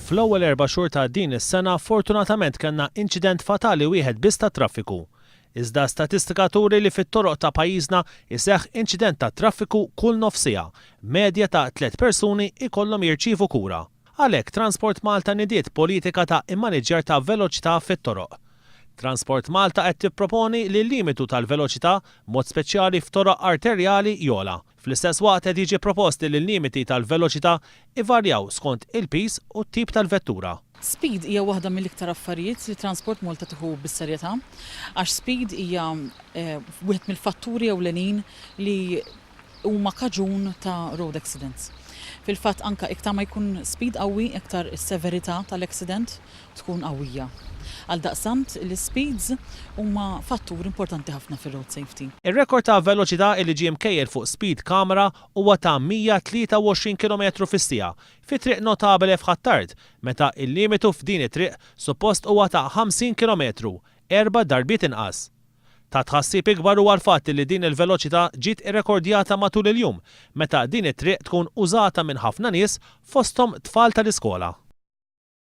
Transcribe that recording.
Fl-ewwel erba' xhur ta' din is-sena fortunatament kellna inċident fatali wieħed biss tat-traffiku. Iżda statistika turi li fit-toroq ta' pajjiżna jseħħ inċident tat-traffiku kull nofs siegħa, b'medja ta' tliet persuni jkollhom jirċievu kura. Għalhekk Transport Malta nidiet politika ta' immaniġġjar ta' veloċità fit-toroq. Transport Malta qed tipproponi li l-limitu tal-veloċità, b'mod speċjali f'toroq arterjali, jogħla. Fl-istess waqt qed jiġi propost li l-limiti tal-veloċità ivarjaw skont il-piż u t-tip tal-vettura. Speed hija waħda mill-iktar affarijiet li Transport Malta tieħu bis-serjetà għax speed hija wieħed mill-fatturi ewlenin li huma kaġun ta' road accidents. Fil-fatt anke iktar ma jkun speed qawwi iktar is-severità tal-accident tkun qawwija. Għaldaqstant l-ispeeds huma fattur importanti ħafna fir-road safety. Ir-rekord ta' veloċità li ġie mkejjel fuq speed camera huwa ta' 123 kilometru fis-siegħa fi Triq Notabile f'Ħ'Attard meta l-limitu f'din it-triq suppost huwa ta' 50 kilometru, erba' darbiet inqas. Ta' tħassib ikbar huwa l-fatt li din il-veloċità ġiet irrekordjata matul il-jum, meta din it-triq tkun użata minn ħafna nies fosthom tfal tal-iskola.